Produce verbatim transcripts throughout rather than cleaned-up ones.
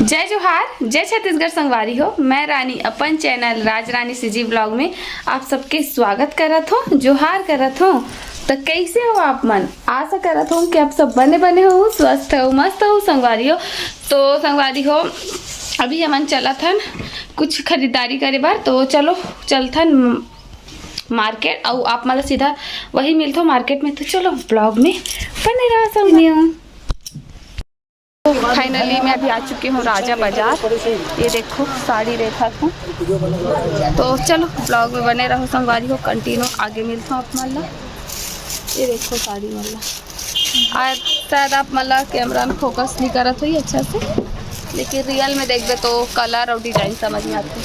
जय जोहार, जय छत्तीसगढ़ संगवारी हो। मैं रानी अपन चैनल राज रानी सीजी ब्लॉग में आप सबके स्वागत करत हो, जोहार करत हो। तो कैसे हो आप मन? आशा करत हो कि आप सब बने बने हो, स्वस्थ हो, मस्त हो संगवारी हो। तो संगवारी हो, अभी हमन चलत हन कुछ खरीदारी करे बर, तो चलो चलथन मार्केट, अउ आप मन ला सीधा वही मिलथो मार्केट में। तो चलो ब्लॉग में बने रहो संगवारी हो। फाइनली मैं अभी आ चुकी हूँ राजा बाजार। ये देखो साड़ी देखा था, तो चलो ब्लॉग में बने रहो संगवारी हो, कंटिन्यू आगे मिलता हूँ आप मन ला। ये देखो साड़ी मन ला, आज शायद आप मन ला कैमरा में फोकस नहीं करत हुई अच्छा से, लेकिन रियल में देखबे तो कलर और डिजाइन समझ में आते।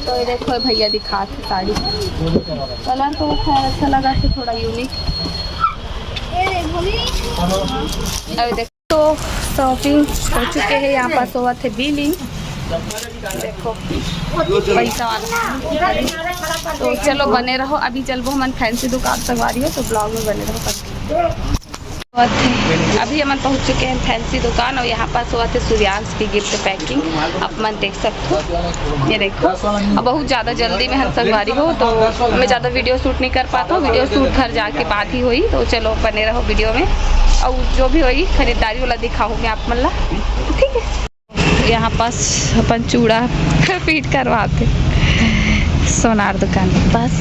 तो ये देखो भैया दिखात हे साड़ी, कलर तो खैर अच्छा लगा थे, थोड़ा यूनिक। अरे देखो तो शॉपिंग हो चुके हैं, यहाँ पास होवत हे बिलिंग। देखो पैसा वाला। तो चलो बने रहो, अभी चलबो हमन फैंसी दुकान संगवारी हो, तो ब्लॉग में बने रहो। अभी हमन पहुंच चुके हैं फैंसी दुकान और यहाँ पास होवत हे सूर्यांश की गिफ्ट पैकिंग, आप मन देख सकते हो। ये देखो, अब बहुत ज़्यादा जल्दी में हम संगवारी हो, तो मैं ज़्यादा वीडियो शूट नहीं कर पाता हूँ। वीडियो शूट घर जाके बाद ही होई, तो चलो बने रहो वीडियो में। और जो भी होई खरीदारी वाला दिखाऊंगी आप मन ला, ठीक है। यहाँ पास अपन चूड़ा फिट करवाते सोनार दुकान पास।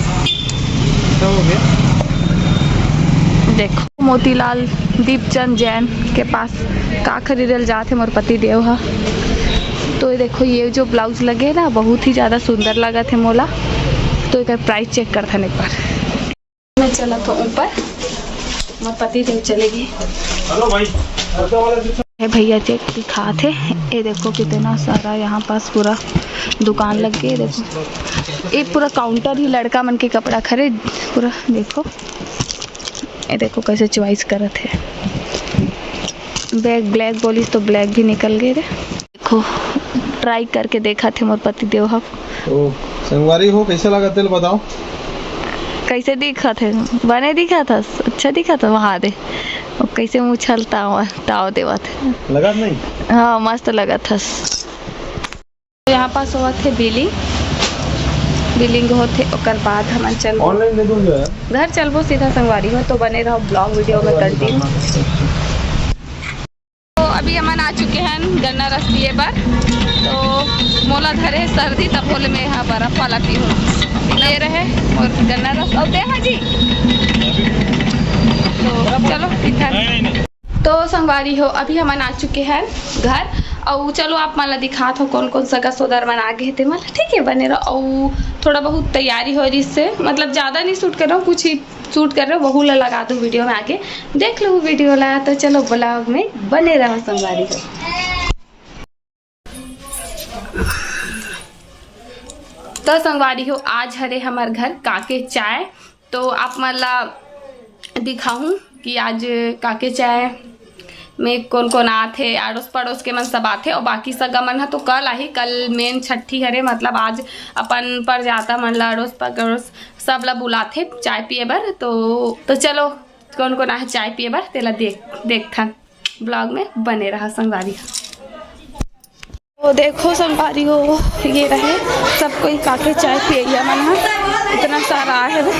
देखो मोतीलाल दीपचंद जैन के पास का खरीदल जात हे मोर पति देव हा। तो ये देखो, ये जो ब्लाउज लगे हे ना, बहुत ही ज्यादा सुंदर लगत हे मोला। तो एकर प्राइस चेक करथन एक बार। मैं चलत हूँ ऊपर, मोर पति देव चले गए। हेलो भाई, ये भैया चेक दिखात हे। ये देखो कितना सारा यहाँ पास पूरा दुकान लग गए। देखो ये पूरा काउंटर ही लड़का मन के कपड़ा खरीद पूरा। देखो ये देखो कैसे चॉइस करत हे। बैग ब्लैक बोलिस तो ब्लैक भी निकल गए रे। देखो ट्राई करके देखत हे मोर पति देव ह। ओ संगवारी हो, कैसे लगा तेल बताओ। कैसे दिखत हे? बने दिखत हस? अच्छा दिखत हे। वहाँ दे वो कैसे मुँह छलता हुआ ताव देवत हे। लगा नहीं? हाँ मस्त लगत हस। यहाँ पास होवत हे बिलिंग, बिलिंग होत हे ओकर बाद हमन चल ऑनलाइन दे दूंगा यार। घर चलबो सीधा संगवारी हो, तो बने रहो ब्लॉग वीडियो में कंटिन्यू। तो अभी हमन आ चुके हैं गन्ना रस पिए बर। तो मोला धरे सर्दी, तब बोले मैं यहाँ बर्फ वाला पीहूँ। ले रहे और गन्ना रस और दे हाँ जी। तो चलो पीथन। तो संगवारी हो, अभी हमन आ चुके हैं घर। और चलो आप मन ला दिखात हो कौन कौन सगा सोदर मन आ गए हे ते मन ला, ठीक है, बने रहो। और थोड़ा बहुत तैयारी हो रही से, मतलब ज्यादा नहीं शूट कर रहा हूँ, कुछ ही शूट कर रहे हो, वहू ला लगा दो वीडियो में आगे, देख लो वीडियो ला। तो चलो ब्लॉग में बने रहो संगवारी हो। तो संगवारी हो, आज हरे हमर घर काके चाय, तो आप मन ला दिखाहूँ कि आज काके चाय में कौन कौन आथे, आड़ोस पड़ोस के मन सब आथे, और बाकी सगा मन ह तो कल आही। कल मेन छट्ठी हरे, मतलब आज अपन परजाता मन ला, आड़ोस पड़ोस सब ला बुलाथे चाय पिए बर। तो तो चलो कौन कौन आहे चाय पिए बर, तेला देख देखथन। ब्लॉग में बने रहा संगवारी। तो देखो संगवारी हो, ये रहे सब कोई काके चाय पियैया मन ह, इतना सारा आहे वो।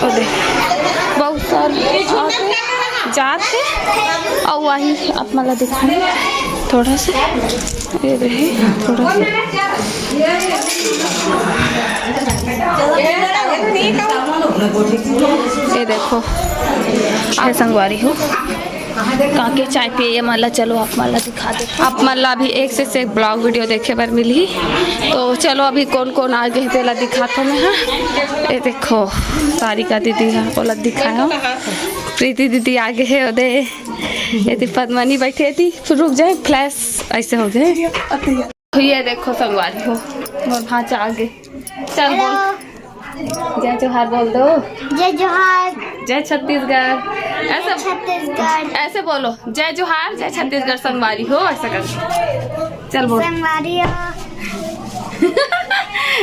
ओ देख, बहुत सारा आथे, जाथे, और वही आप मन ला दिखाए थोड़ा सा, ये रहे थोड़ा सा, ये देखो, ये संगवारी हो। काके चाय पिए ये मन ला, चलो आप मन ला दिखा दे। आप मन ला अभी एक से, से एक ब्लॉग वीडियो देखे बर मिलही। तो चलो अभी कौन कौन आ गए तेला दिखात हो मैं, हाँ। ये देखो सारिका दीदी है, ओला दिखाया हूँ। प्रीति दीदी आ गए है, ओदे एती पद्मनी बैठे एती, रुक जाए, फ्लैश ऐसे हो गए। ये देखो संगवारी हो, मोर भांचा आगे। चल बोल। जय जोहार बोल दो। जय जोहार। जय छत्तीसगढ़। ऐसे, छत्तीसगढ़। ऐसे बोलो, जय जोहार, जय छत्तीसगढ़ संगवारी हो, ऐसा कर। चल बोल। संगवारी हो।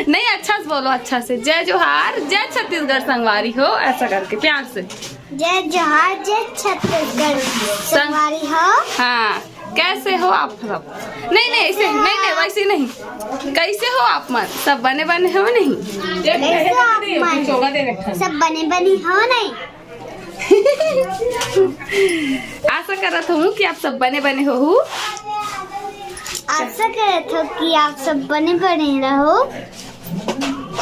नहीं, अच्छा से बोलो, अच्छा से। जय जोहार, जय छत्तीसगढ़ संगवारी हो, ऐसा करके प्यार से। जय जोहार, जय छत्तीसगढ़ संगवारी हो। हाँ। कैसे हो आप सब? नहीं, नहीं, ऐसे नहीं, नहीं, वैसे नहीं। कैसे हो आप मन? सब बने बने हो नहीं? कैसे हो आप मन? सब बने बने हो नहीं? आशा करत हूँ कि आप सब बने बने हो। आशा करत हो कि आप सब बने बने रहो।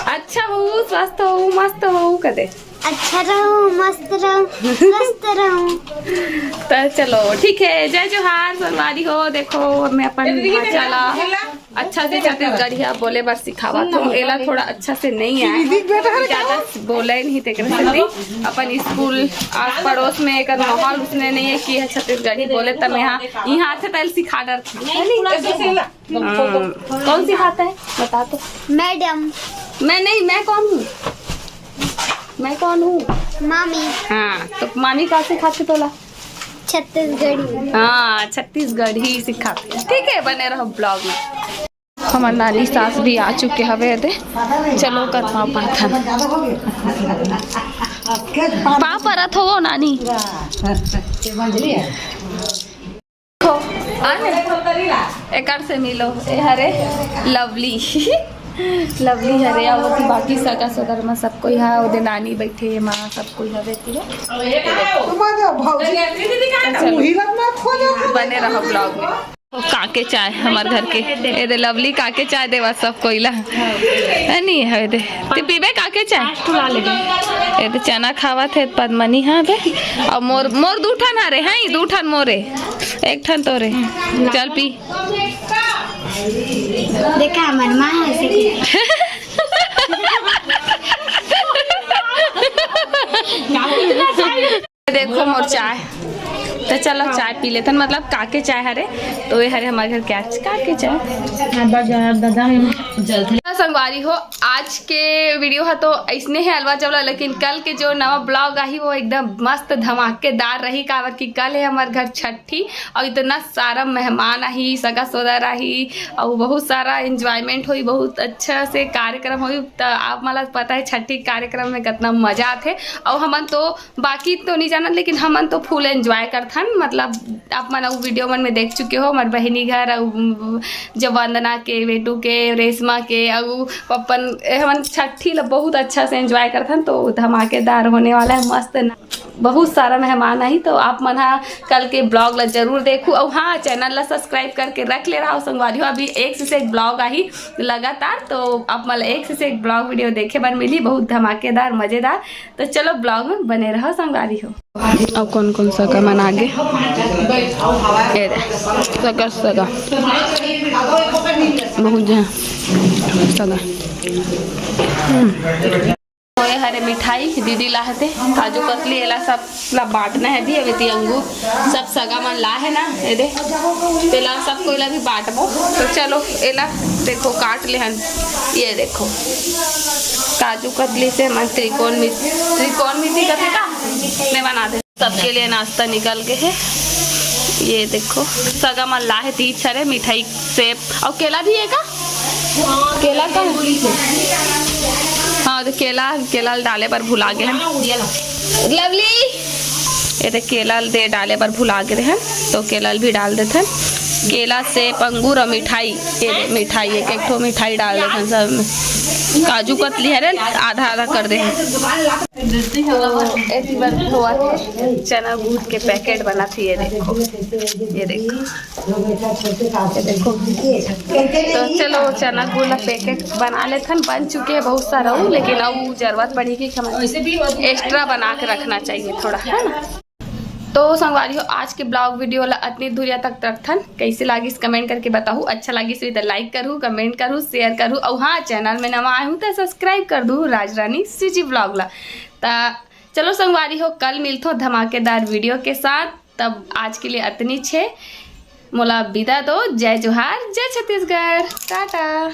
अच्छा हो, स्वस्थ हो, मस्त हो कदे। अच्छा रहो, मस्त रहो, स्वस्थ रहो। तो चलो, ठीक है, जय जोहार संगवारी हो। देखो, मैं अपन भांचा ला अच्छा से छत्तीसगढ़िया बोले बर सिखावत हूँ। एला थोड़ा अच्छा से नहीं आय, ज्यादा बोले नहीं, तेकरे सेती अपन स्कूल आस पड़ोस में एकर माहौल उसने नहीं है कि यह छत्तीसगढ़ी बोले, त मैं यहाँ, यहाँ आथे त एला सिखा डरथी। हाँ, कौन सिखाता है, बता तो। मैडम। मैं नहीं, मैं कौन हूँ? मैं कौन हूँ? मामी। हाँ, तो मामी का सिखाथे तोला? छत्तीसगढ़ी। हाँ, छत्तीसगढ़ी सिखाथे। ठीक है, बने रहो ब्लॉग में। हमर नानी सास भी आ चुके हवे एदे। चलो, कतना पाथन। पाँव परत हो नानी। हो, आने। एकर से मिलो, ए हरे लवली। लवली हरे, अउ ओती बाकी सगा सदर में सब कोई हा, ओदे नानी बैठे हे, माँ सब कोई हवे पूरे। तुम आ जाओ, भौजी। चलो, बने रहो ब्लॉग में। ओ, काके चाय हमर घर के, एदे लवली काके चाय देवा सब कोई ला। है नी, है दे। ते पीबे काके चाय? एदे चना खावत हे पद्मनी, हाँ बे। अउ मोर, मोर दू ठन हरे, हैं, दू ठन मोरे, एक ठन तोरे। चल पी। देखा, हमर माँ है से। देखो मोर चाय, तो चलो चाय पी लेथन, मतलब काके चाय हरे, तो ये हरे हमर घर के आज काके चाय। हाँ, बस यार, दादा है। जल्दी। संगवारी हो, आज के वीडियो ह तो ऐसने है अलवा जवला, लेकिन कल के जो नवा ब्लॉग आही वो एकदम मस्त धमाकेदार रही, काबर कि कल है हमर घर छठी अउ इतना सारा मेहमान आही, सगा सोदर आही अउ बहुत सारा एंजॉयमेंट होई, बहुत अच्छा से कार्यक्रम होई। त आप मन ला पता है छठी कार्यक्रम में कितना मजा आथे अउ हमन तो बाकी तो नहीं जानत, लेकिन हमन तो फुल एंजॉय करथन। मतलब आप मन अउ वीडियो मन में देख चुके हो, हमर बहिनी घर अउ जब वंदना के, बेटू के, रेशमा के अउ अपन, ए, हमन छठी ला बहुत अच्छा से एंजॉय करथन। तो धमाकेदार होने वाला है, मस्त ना, बहुत सारा मेहमान आही। तो आप मन हा कल के ब्लॉग ला जरूर देखू अउ हाँ, चैनल ला सब्सक्राइब करके रख ले रहा संगवारी हो। अभी एक से एक ब्लॉग आही लगातार, तो आप मन ला एक से एक ब्लॉग वीडियो देखे बर मिली, बहुत धमाकेदार, मजेदार। तो चलो ब्लॉग में बने रहो संगवारी हो। अउ कौन कौन सगा मन आगे? ए दे, सगा, सगा। बहुत झन सगा। हम्म। ओए हरे मिठाई दीदी लाहते, काजू कतली, एला सब ला बांटना है भी। अभी ती अंगूर सब सगा मन ला है ना, ए दे, तेला सब कोई ला भी बांटबो। तो चलो एला देखो काट ले हन, ये देखो काजू कतली से मन त्रिकोण मिति, त्रिकोण मिति कथे का मैं बना दे। सबके लिए नाश्ता निकल के है, ये देखो सगा मन ला है तीज हरे मिठाई, सेब अउ केला भी है का? केला का है? हाँ, तो केला, केला डाले बर भुला गए हैं। लवली, ये दे केला दे डाले बर भुला गए हैं, तो केला भी डाल देथन। केला, सेब, अंगूर अउ मिठाई, ये दे मिठाई, एक एक ठो मिठाई डाल देथन सब में। काजू कतली हरे, आधा आधा कर दे हैं। तो एती बर धोवत हे, चना गूंद के पैकेट बनात हे। ये देखो, ये देखो, ये देखो। तो चलो, चना गूंद ला पैकेट बना लेथन। बन चुके हैं बहुत सारा वो, लेकिन अब जरूरत पड़ी कि हम एक्स्ट्रा बना के रखना चाहिए थोड़ा, है ना। तो संगवारी हो, आज के ब्लॉग वीडियो ला अतनी दूरिया तक रखथन। कैसे लागिस कमेंट करके बताहू। अच्छा लागिस होही त लाइक करहू, कमेंट करहू, शेयर करहू। अउ हाँ, चैनल में नवा आए हूँ त सब्सक्राइब कर दू राजरानी सीजी ब्लॉग ला। त चलो संगवारी हो, कल मिलथो धमाकेदार वीडियो के साथ। तब आज के लिए अतनी छे, मोला विदा दो। जय जोहार, जय छत्तीसगढ़, टाटा।